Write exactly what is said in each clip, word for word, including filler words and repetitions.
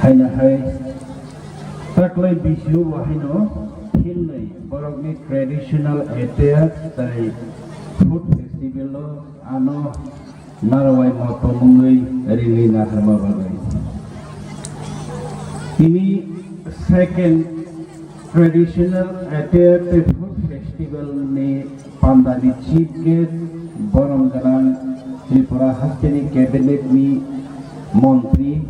Haino hai taklai bisio bo haino philnwi borokni traditional attire tei food festival o ano narwai moto mungwi ringwi naharma bagwi. Tini second traditional attire tei food festival ni pandani chief guest borom gwnang Tripura hasteni cabinet ni montri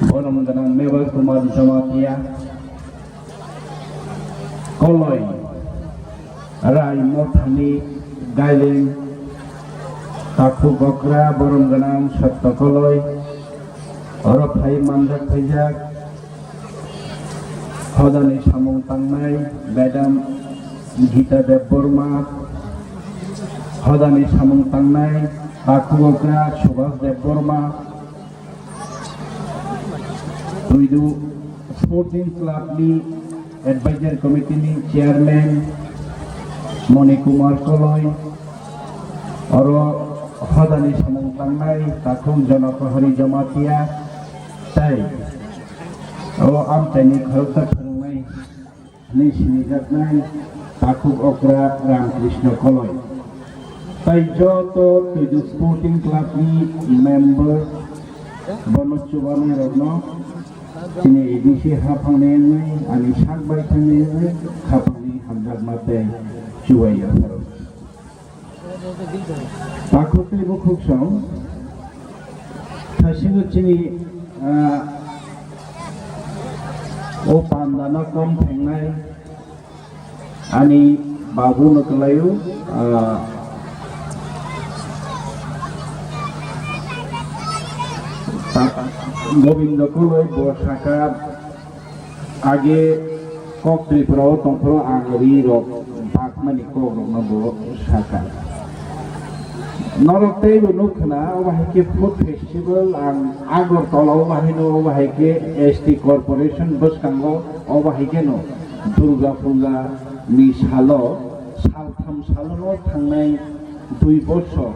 Borom gwnang Mevar Kumar Jamatia, Koloi, Rai Mothani, Gaileng, Takhu Bokra, Borom gwnang Sotto Koloi, oro phai manjak phaijak, hodani samung tangnai Madam Gita Debbarma, hodani samung tangnai Takhu Bokra Subhas Debbarma, Tuidu Sporting Club ni Advisor Committee ni Chairman Moni Kumar Koloi, oro hodani samung tangnai Takhuk Jana Prohari Jamatia, tei o amchaini khoroksa phwrwngnai hinwi sinijaknai Takhuk Okra Ramkrishna Koloi. Tai joto Tuidu Sporting Club ni member bono chubanai rokno chini A D C haphangni wngwi ani sak bai thangni wngwi khapangni hamjakma tei chubai yapharo. Takhuk tei bukhuk song thaisingo chini, ah, o pandano kom phengnai ani babu no kwlaio, ah, ta-, Gobindo Koloi bo saka. Age kok Tripura o tongphuru ang ri rok bakmani kok rokno bo sakha. Norok teibo nuk khna, obo hai khe food festival ang Agartala o bahai no, obo hai khe S T corporation bwskango, obo hai khe no Durga Puja ni salo, saltham salo no thangnai dui bosor,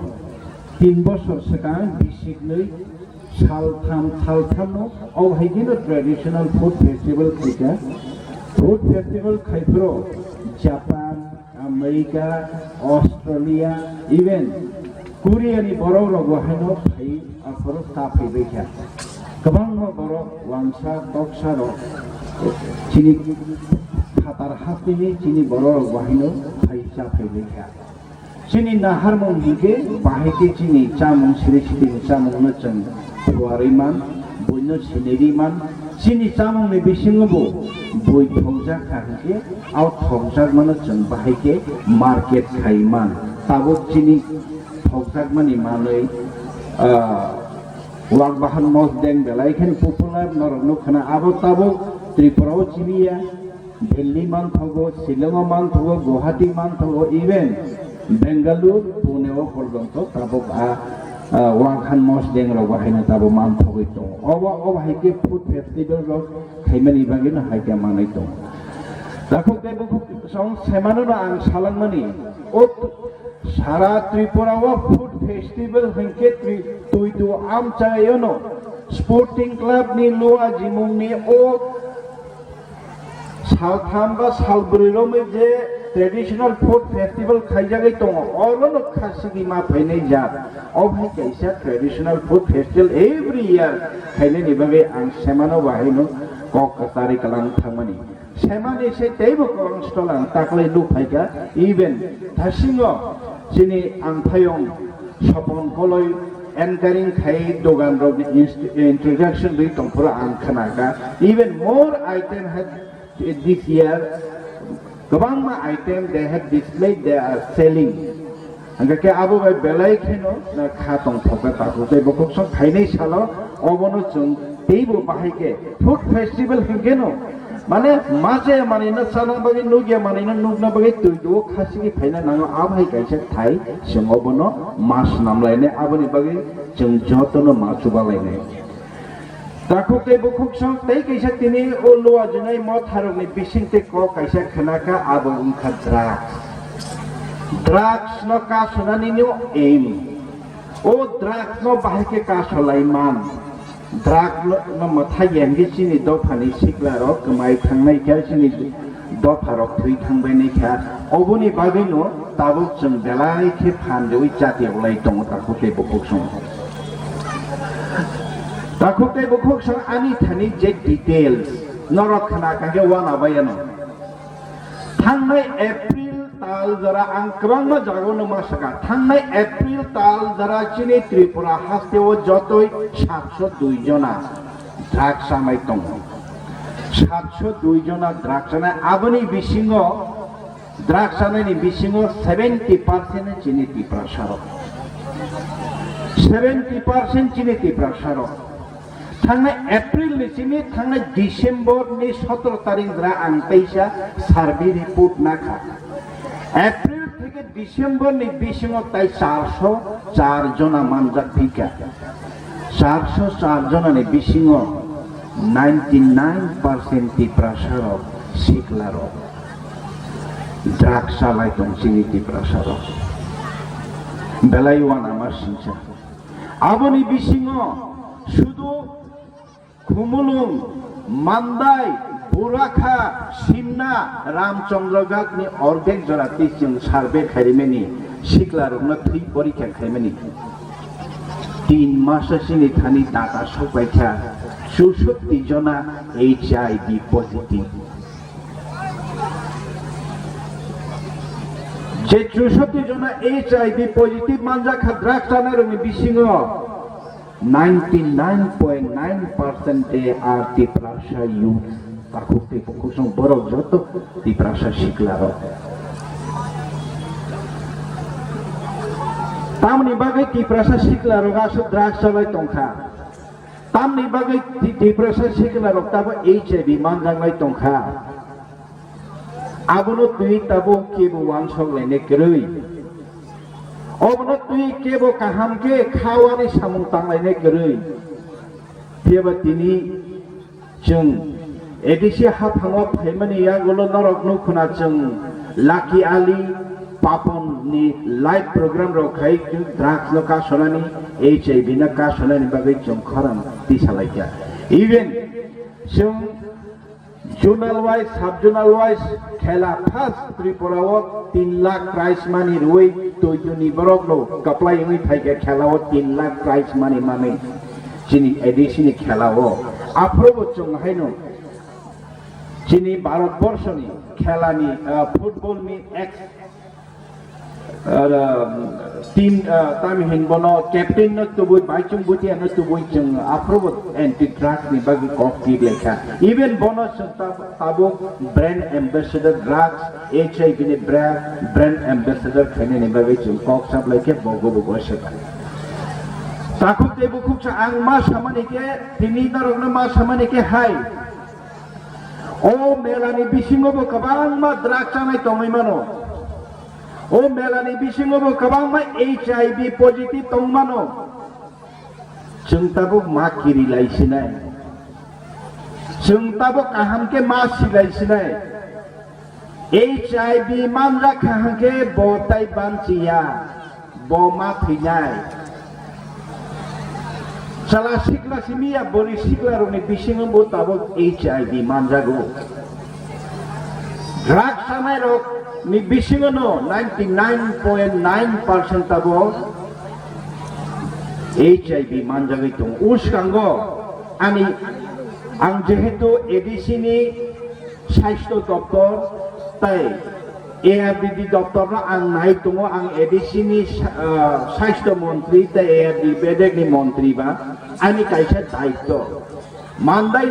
tin bosor swkang bisiknwi saltham, salthamno obo hai kheno traditional food festival khaikha. Food festival khaiphuru Japan, America, Australia, even Korea ni borok rok bo haino phai aphuru ta phaibaikha. Kwbangma borok wangsa, toksa rok chini phatar hasteni chini borok rok bo haino phai cha phaibaikha. Chini naharmung hinkhe bahai khe chini chamung siri sitini chamungno chwng phuarwi man, buino sinirwi man. Chini chamungni bisingo bo bui thokjak kha hinkhe, o thokjakmano chwng bahai khe market khai man. Tabuk chini thokjakmani manwi, ah, Wak Bahan Mosdeng belai kheno popular, norok nukha na abo tabuk Tripura o chiliya. Delhi manthogo, Shillong o manthogo, Guwahati manthogo, even Bengaluru, Pune o porjonto tabuk a, a, Wangkhan Mosdeng rok bo haino tabuk manthogwi tongo. Obo, obo hai khe food festival rok khaimani bagwi no hai khe manwi tongo. Takhuk tei bukhuk song semano no ang salangmani, o t-, sara Tripura o food festival hinkhe twi, twi tu amchaio no Sporting Club ni Luajimung ni o saltham ba salbrwi romwi je traditional food festival khaijagwi tongo, oro no khasigi ma phainai jat. O hai kaisa traditional food festival every year khainani bagwi ang semano bahaino kok kwcharwi kwlang thangmani. Semani se teibo kwbang stall ang taklai nuk phaikha, even thasingo chini ang phayung Sopon Koloi anchoring khai dogan rok ni inst-, introduction rwi tongphuru ang khnakha. Even more item have this year, kwbangma item they have displayed, they are selling. Hingkha khe abo bai belai kheno na kha tongthokha takhuk tei bukhuk song phainai salo obono chwng teibo bahai khe food festival hinkhe no mane machaya manwino chana bagwi nukya manwino nukna bagwi twi duo khasigi phaina nango abo hai kaisa thai chwng obono ma swnam lainai aboni bagwi chwng jotono ma chuba lainai. Takhuk tei bukhuk song tei kaisa tini o luajinai motharokni bising tei kok kaisa khnakha abo wngkha drugs. Drugs no kasunani no aim. O drugs no bahai khe kasulai man. Drug no, no mwthai ya hwnkhe chini dophani sikla rok kwmai thangnai kha, chini dopha rok thwi thangbainai kha. Oboni bagwi no tabuk chwng belai khe phan rwui chati rwlai tongo takhuk tei bukhuk song. Takhuk tei bukhuk song ani thani je details norok khna kha khe wana bai ano. Thangnai April tal jora ang kwbangma jagao no ma sakha. Thangnai April tal jora chini Tripura hasteo jotoi satso dui jona drug chanai tongo. Satso dui jona drug chanai, aboni bisingo drug chanaini bisingo seventy percent chini Tiprasa rok. Seventy percent chini Tiprasa rok. Thangnai April ni simi thangnai December ni sotoro tarik jora ang teisa survey report nakha. April theke December ni bisingo tai charso char jona manjak thika. Charso char jona ni bisingo ninety nine percent Tiprasa rok sikla rok drug chalai tong chini Tiprasa rok. Belai wana ma singsa. Aboni bisingo sudu Khumulwng, Mandai, Burakha, Simna, Ramchandraghat ni ordek jora twi chwng survey khaimani, sikla rokno thwi porikha khaimani. Tin masa chini thani data sokpaikha, chushotti jona H I V positive. Je chushotti jona H I V positive manjak kha drug chanai rokni bisingo ninety nine point nine percent they are Tiprasa youth. Takhuk tei bukhuk song borok joto Tiprasa sikla rok. Tamni bagwi Tiprasa sikla rok aswk drug chalai tongkha. Tamni bagwi Ti-, Tiprasa sikla rok tabo H I V manjaknai tongkha. Abono twi tabuk kebo wansok lainai kwrwi. Obono twi kebo kaham khe khawani samung tanglainai kwrwi. Phiyaba tini chwng A D C haphango phaimani yagulo norok nukhuna chwng Lucky Ali, Papon ni live program rok khai drugs no kasonani, H I V no kasonani bagwi chwng khorang tisalaikha. Even chwng Zonal wise, sub zonal wise khela first Tripura o tin lakh prize money rwui toiduni borok no kaplai wngwi phaikha khela o tin lakh prize money manwi chini A D C ni khela o. Aphuru bo chwng haino chini Bharat Borso ni khela ni, ah, football ni ex Oro, team, ah, tamo hin bono captain no tubui, Baichung Bhutia no tubui chwng aphuru bo anti drugs ni bagwi kok kir lekha. Even bono chwng tab-, tabuk brand ambassador drugs, H I V ni bra-, brand ambassador khainani bagwi chwng kok sap laikhe bogo bogo se bai. Takhuk tei bukhuk sa ang ma samani khe, tini norok no ma samani khe hai. O mela ni bisingo bo kwbangma drug chanai tongwi mano. O mela ni bisingo bo kwbangma H I V positive tong mano. Chwng tabuk ma kiri lai sinai. Chwng tabuk kaham khe ma si lai sinai. H I V manjak kha hwnkhe bo tai banchiya, bo ma thwinai. Chwla sikla simi ya bwrwi sikla rokni bisingo bo tabuk H I V manjago. Drug chanai rok ni bisingo no ninety nine point nine percent tabuk H I V manjagwi tongo. Uskango ani ang jehetu A D C ni Sasthya doptor tai A R D D doptor no ang nai tongo, ang A D C ni sa-, ah, sasthya montri tai A R D bedek ni montri ba ani kaisa daityo. Mandai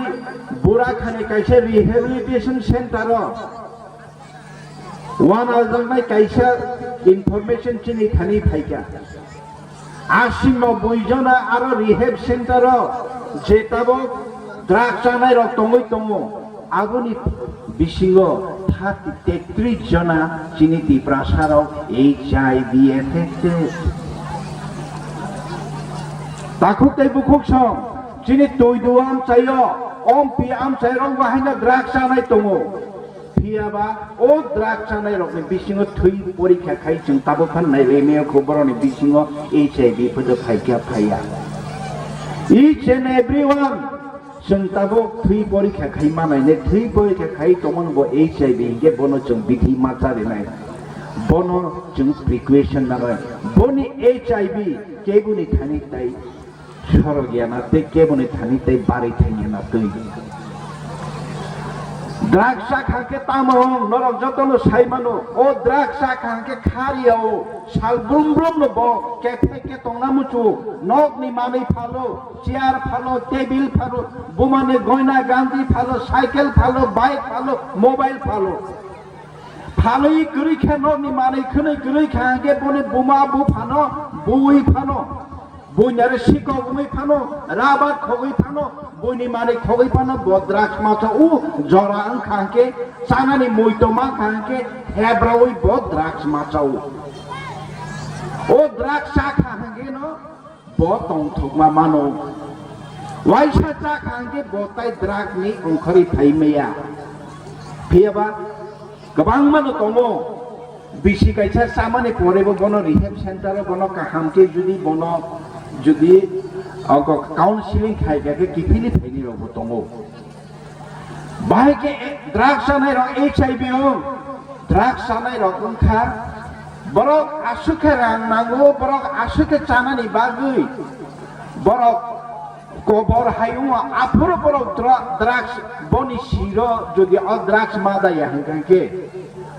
Burakhani kaisa rehabilitation center o wana jaknai kaisa information chini thani phaikha. Asi noboi jona aro rehab center o je tabuk drug chanai rok tongwi tongo, aboni bisingo thirty, tektrish jona chini Tiprasa rok H I V affected. Takhuk tei bukhuk song chini twi duo amchaio, ompi amchai rok bahaino drug chanai tongo. Phiyaba o drug chanai rokni bisingo thwi porikha khai chwng tabuk phan nailaimaya kho borokni bisingo H I V photo phaikha phaiya. Each and everyone, chwng tabuk thwi porikha khai manai ne, thwi porikha khai tongmani bo H I V hinkhe bono chwng bithi ma charinai, bono chwng precaution nanai, boni H I V keboni thani tai sorok yana tei keboni thani tai bari thangya na twi. Drugs chakha khe tamo wng, norok jotono sai mano, o drugs chakha khe khariyao, sal brum brum no bo kethe ke tongna muchu, nokni manwi phalo, chair phalo, table phalo, bumani goina ganti phalo, cycle phalo, bike phalo, mobile phalo. Phalwi kwrwi khe nokni manwi khwnwi kwrwi kha hwnkhe boni buma buphano, bui phano, buini aro sikok wngwi phano, rabar khogwi phano, buini manwi khogwi phano, bo drugs ma cha-o, jora wngkha hwnkhe, chanani muitom mankha hwnkhe, hebraui bo drugs ma cha-o. O drugs chakha hwnkhe no, bo tongthokma mano. Waisa chakha hwnkhe bo tai drug ni ongkhorwi phai maya. Phiyaba kwbangma no tongo. Bisi kaisa chamani pore bo bono rehab center o bono kaham khe jodi bono jodi, o, counseling khai khe kiphilwi phaini rok bo tongo. Bahai khe drugs chanai rok H I V o, drugs chanai rok wngkha, borok aswk khe rang nango, borok aswk khe chanani bagwi, borok kobor hayungo aphuru borok dra-, drugs boni siro jodi o drugs ma daya hwnkha khe,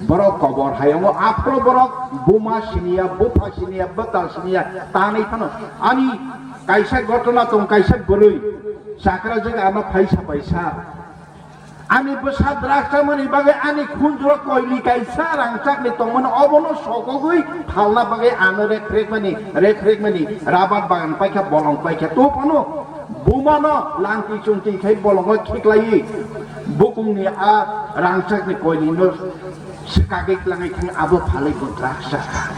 borok kobor hayungo aphuru borok buma siniya, bupha siniya, bwtal siniya, tanwi phano ani kaisa gotona tong, kaisa bwrwi chakrajak ano phaisa paisa. Ani bwsa drugs chamani bagwi ani khunjuro koili kaisa rangchakni tongmani obono sokogwi phalna bagwi ano rek rek mani, rek rek mani rabar bagan paikha, bolong paikha. To phano bumano langti chungti khai bolongo khiklaiwi bukungni a rangchakni koilino swkagwi tlangwi thang abo phalwi bo drugs chakha.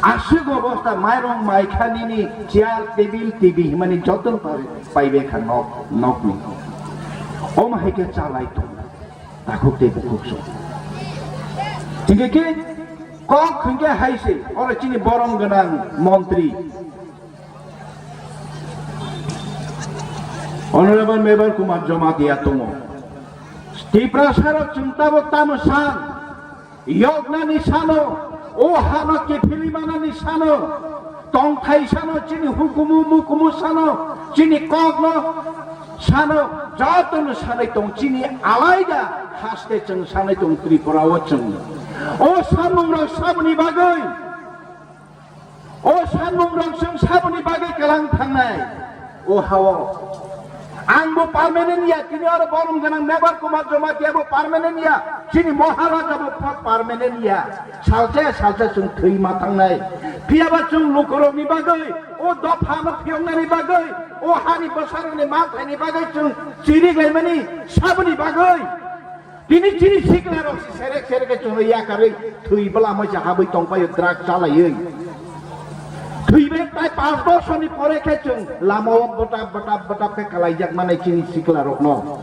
Aswk obosta mairong maikha nini chair, table, T V himani jotono pari. Paibe kha nok, nokni. Omo hai khe chalai tong. Takhuk tei bukhuk song. Hingke khe kok hingke hai se, oro chini borom gwnang montri. Honorable Member Kumar Jamatia tongo. Tiprasa rok chwng tabuk tamo san. Yoknani sano, o hano kiphilwi manani sano, tongthai sano, chini hukumu mukumu sano, chini kokno sano, jotono sanai tong chini alaida haste chwng sanai tong Tripura o chwng. O samungrok saboni bagwi. O sanmungrok chwng saboni bagwi kwlang thangnai. O hao. Ang bo permanent ya, tini oro borom gwnang Mebar Kumar Jamatia bo permanent ya, chini Maharaja bo pa-, permanent ya. Salsa salsa chwng thwi ma thangnai. Phiyaba chwng lukurokni bagwi, o dophano phiyoknani bagwi, o hani bwsarokni manthaini bagwi chwng chiriklaimani saboni bagwi. Tini chini sikla rok si serek serek khe chwng yakarwi thwi bwla moisa habwi tongpaio drug chalaiwi. Thwibai tai panch bosorni pore khe chwng lamao bwtap bwtap bwtap khe kalaijak manai chini sikla rokno.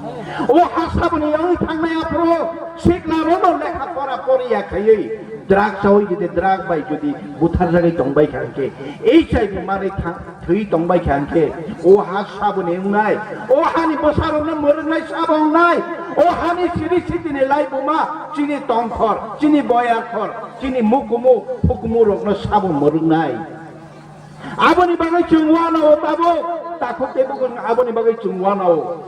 O ha saboni wngwi thangnai aphuru sikla rokno lekha pora poriya khaiwi drug chawi jodi drug bai jodi butharjagwi tongbai kha hwnkhe H I V manwi thang thwi tongbai kha hwnkhe, o ha saboni wngnai, o hani bwsarokno mwrwknai sabo wngnai, o hani siri sitini laibuma, chini tongkhor, chini boyarkhor, chini mukumu, hukumu rokno sabo mwrwknai. Aboni bagwi chwng uanao tabuk, takhuk tei bukhuk aboni bagwi chwng uanao.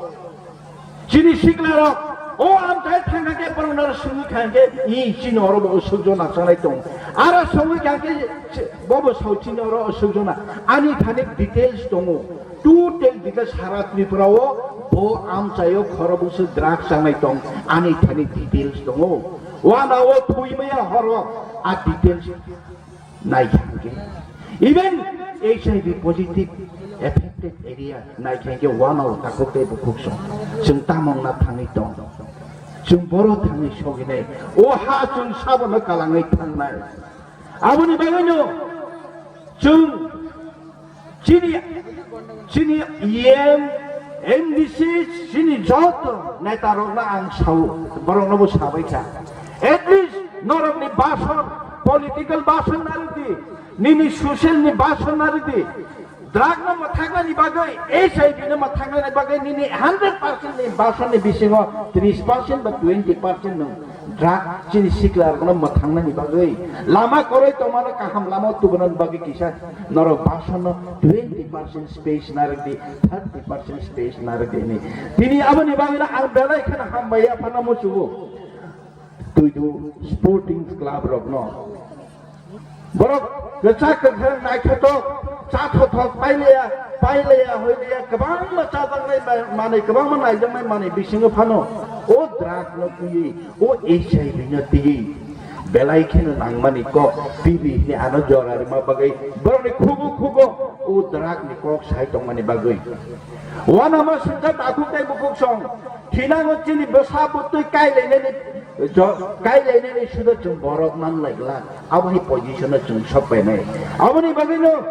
Chini sikla rok, o amchai thangkha khe borok naro sungwi kha hwnkhe, i chini oro bo usuk jona chanai tong. Aro sungwi kha hwnkhe, bobo sao chini oro usuk jona. Ani thani details tongo. Total details sara Tripura o bo amchai o khoro bwswk drug chanai tong. Ani thani details tongo. Wana o thwi maya horo a details. Naikha hwnkhe, even H I V positive affected area naikha hwnkhe uanao takhuk tei bukhuk song. Chwng tamo wngna thangwi tong? Chwng boro thangwi soginai. O ha chwng sabono kalangwi thangnai. Aboni bagwino chwng chini, chini E M, M D C, chini joto netarokno ang sao, boroknobo sabaikha. At least norokni bason, political bason narwdi, nini social ni bason narwdi, Drug no mwthaknani bagwi, H I V no mwthaknani bagwi nini hundred percent ni basani bisingo tris percent ba twenty percent nwng drug chini sikla rokno mwthangnani bagwi lama kwrwi tongmano kaham lama tubunani bagwi kisa norok basano twenty percent space narwk di, thirty percent space narwk di hinwi. Tini aboni bagwino ang belai kheno hambai ya phano muchungo. Tuidu Sporting Club rokno. Borok kwchak kwkhrang naithothok, chathothok, pailaya, pailaya, hoilaya, kwbangma chajaknai ma-, manwi, kwbangma naijaknai manwi bisingo phano o drug no twiwi, o H I V no twiwi belai kheno nangmani kok twiwi hinwi ano jora rwma bagwi borokni khugo khugo o drug ni kok sai tongmani bagwi. Uanama swngjak takhuk tei bukhuk song thinango chini bwsa bwtwi kailainani jo-, kailainani suda chwng borok manlai glak. Abo hai position o chwng sok painai. Aboni bagwino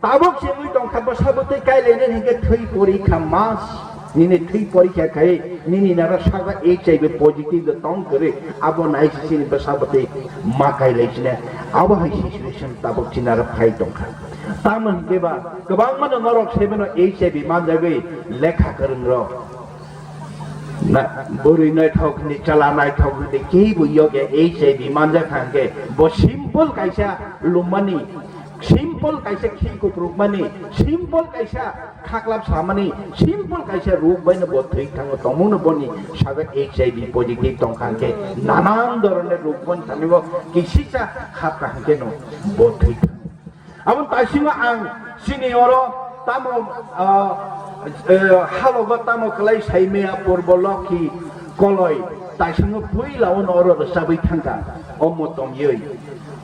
tabuk se ui tongkha bwsa bwtwi kailainani hinkhe thwi porikha mas. Nini thwi porikha khai nini nara saga H I V positive de tong kwrwi. Abo naisi chini bwsa bwtwi ma kailai chine. Abo hai situation tabuk chini nara phai tongkha. Tamo hinkhe ba kwbangma no norok sebeno H I V manjagwi lekha kwrwng rok. Na, bwrwi naithok hinwi, chwla naithok hinwi, kebo yoge H I V manjak kha hwnkhe, bo simple kaisa lumani, simple kaisa khi kuprukmani, simple kaisa khaklap samani, simple kaisa ruk baino bo thwi thango, tongmungno boni sajak H I V positive tongkha hwnkhe, nanan doroner ruk boni thanibo kisisa khapkha hwnkhe no bo thwi thango. Aboni taisingo ang chini oro tamo, ah, eh, halogo tamo kwlai saimaya purbo lokhi koloi taisingo puila ono oro rwchabwi thangkha o motom yoi.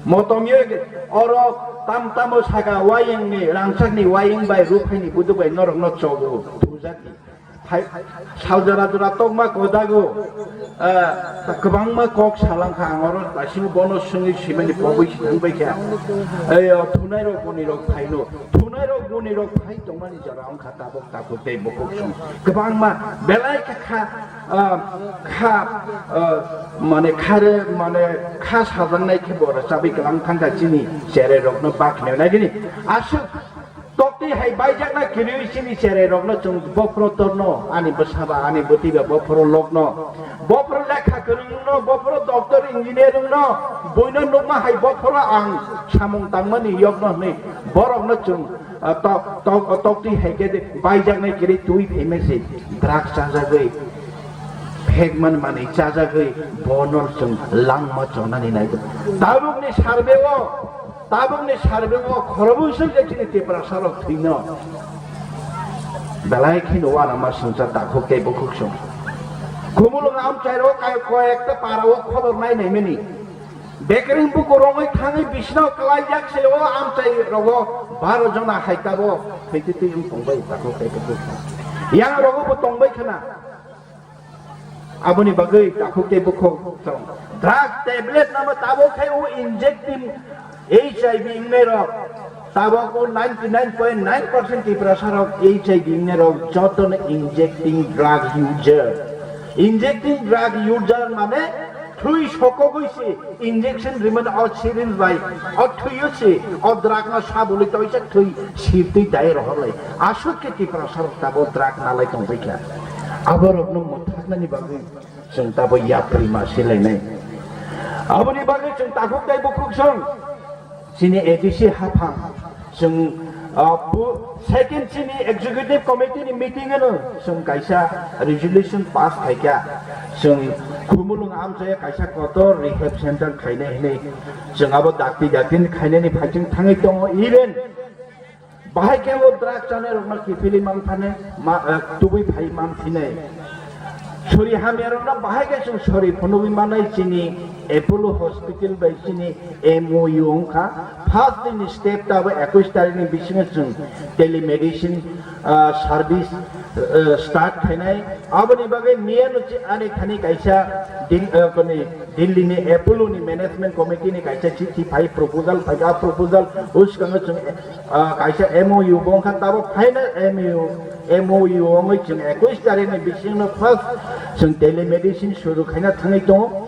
Motom yoi oro tam tamo saka wayengni rangchakni wayeng bai ruphaini buduk bai norokno chogo thujak di. Hai, sal jora jora tokma kodago, eh, kwbangma kok salang kha ang oro, daising bono swngwi simani pogwi si thang bai kha. Ei, o thunai rok boni rok phaino, thunai rok boni rok phai tongmani jora wng kha tabuk tabuk tei bukhuk song. Kwbangma belai kha kha, ah, kha, ah, mane khare, mane kha sajaknai khe bo rwchabwi kwlang thang kha chini cherai rokno bakhnai nai gini. Aswk Tokti hai baijakna kwrwi chini cherai rokno chwng bophoro torno, ani bwsaba, ani bwtwiba bophoro lokno, bophoro lekha kwrwngno, bophoro doctor engineer wngno, buino nukma hai bophoro ang samung tangmani yokno hwnwi borokno chwng, ah, tok, tok, tokti hai khe baijaknai kwrwi twi phaimase drugs chajagwi. Phekman manwi chajagwi bono chwng langma chonani naigo. Tabukni survey-o, tabukni survey-o khorobwswk je chini Tiprasarok thwino. Belai kheno uanama swngchar takhuk tei bukhuk song. Khumulwng amchairo kai koyekta parao khobor nai naimani. Bekereng buku rongwi thangwi bisino kwlaijak se o amchai rogo baro jona hai tabo thwitwi twi wng tongbai takhuk tei bukhuk song. Yang rogo bo tongbai khna. Aboni bagwi takhuk tei bukhuk chwng drug tablet namo tabuk khai o injecting H I V wngnai rok tabuk o ninety nine point nine percent Tiprasa rok H I V wngnai rok jotono injecting drug user. Injecting drug user mane thwi sokogwi se injection rimani o syringe bai o thwiyo se o drug no sabuli toisa thwi sirtwi dai rohorlai. Aswk khe Tiprasa rok tabuk drug nalai tongbai kha. Aborokno mwthaknani bagwi chwng tabuk yapri ma silainai. Aboni bagwi chwng takhuk tei bukhuk song chini A D C haphang chwng, ah, pu-, second chini executive committee ni meeting ano chwng kaisa resolution pass khaikha, chwng Khumulwng amchaya kaisa kotor rehab center khainai hinwi chwng abo dakti dakti ni khainani phaichwng thangwi tongo. Even Bahai khe o drug chanai rokno kiphilwi man phane, ma, eh, tubui phai man phinai. Sori hamya rokno bahai khe chwng sori phunugwi manai chini Apollo Hospital bai chini M O U wngkha. First ni step ta abo ekwis tarikh ni bisingo chwng telemedicine, ah, service, eh, start khainai. Aboni bagwi miya no chi ani thani kaisa din, eh, koni Delhi ni Apollo ni management committee ni kaisa chithi phai proposal phai a proposal uskango chwng Ah, kaisa M O U bo wngkha tabuk final M O U, M O U wngwi chwng ekwis tarikh ni bisingno first chwng telemedicine suru khaina thangwi tongo.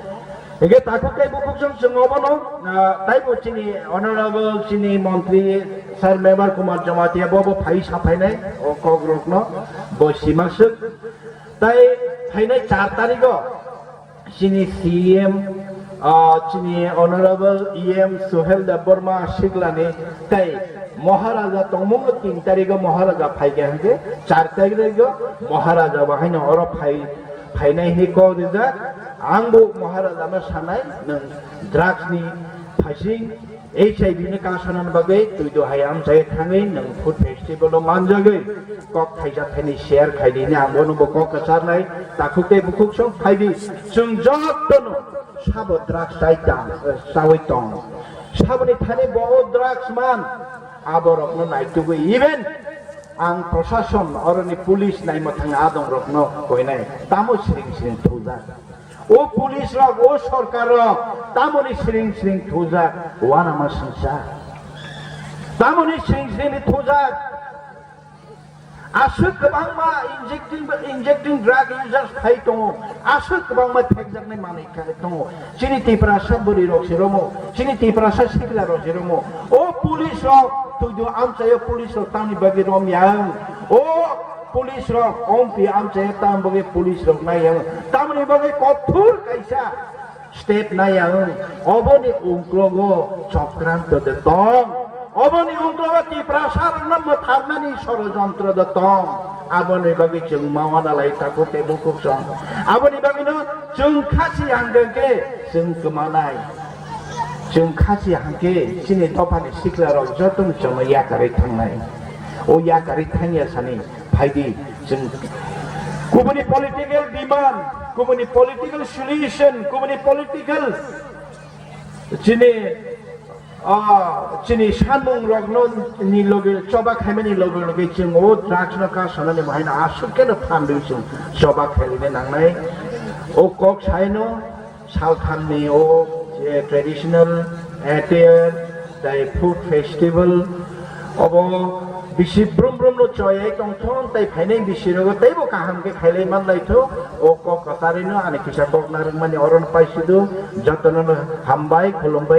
Hingke takhuk tei bukhuk song chwng obono, ah, taibo chini honorable chini montri sir Mebar Kumar Jamatia bo bo phai saphainai o kokrokno bo simakswk. Tai phainai char tarigo chini C E M, ah, chini honorable E M Suhel Debbarma siklani tai Maharaja tongmung tin tarigo Maharaja phaikha hingke char tarigo Maharaja bo haino oro phai phainai hinwi kok rijak. Ang bo Maharaja no sanai, nwng drugs ni phaising H I V ni kasanani bagwi twido hai amchai thangwi nwng food festival o manjagwi kok thaisa thaini share khai di hinwi ang bono bo kok kwcharnai. Takhuk tei bukhuk song phai di, chwng jotono sabo drugs chai tang, chawi tong. Saboni thani bo o drugs man, aborokno naitugwi even ang prosason oroni police naima thangwi adongrokno koinai tamo siring siring thujak. O police rok, o sorkar rok tamoni siring siring thujak, uanama singsa. Tamoni siring siring thujak. Aswk kwbangma injecting, injecting drug users phai tongo. Aswk kwbangma thekjaknai manwi khai tongo. Chini Tiprasa bwrwi rok se romo, chini Tiprasa sikla rok se romo. O police rok, tuidu amchaio police rok tamni bagwi rom yang. O police rok, ompi amchaio tam bagwi police rok nai yang. Tamni bagwi kothor kaisa step nai ang, oboni ungklogo chokranto de tong, oboni ungklogo Tiprasa rokno mwtharnani sorojontro de tong, aboni bagwi chwng mawana lai takhuk tei bukhuk song, aboni bagwino chwng khasi hangkhe chwng kwmanai, chwng khasi hangkhe chini dophani sikla rok jotono chwngno yakarwi thangnai, o yakarwi thangya sani. Phaidi, chwng kubuni political demand, kubuni political solution, kubuni political chini, ah, chini sanmung rokno ni loge choba khaimani loge loge chwng o drugs no ka sanani bahai no aswk khe no phandwi chwng choba khailini nangnai. O kok saino salthamni o, eh, traditional attire, tei food festival, obo bisi brum brum no choyai tongthong, tei phainai bisi rogo teibo kaham khe khailai manlaitho. O kok kwcharino ani kisa kok narwkmani orono paisido, jotono no hambai khulumbai.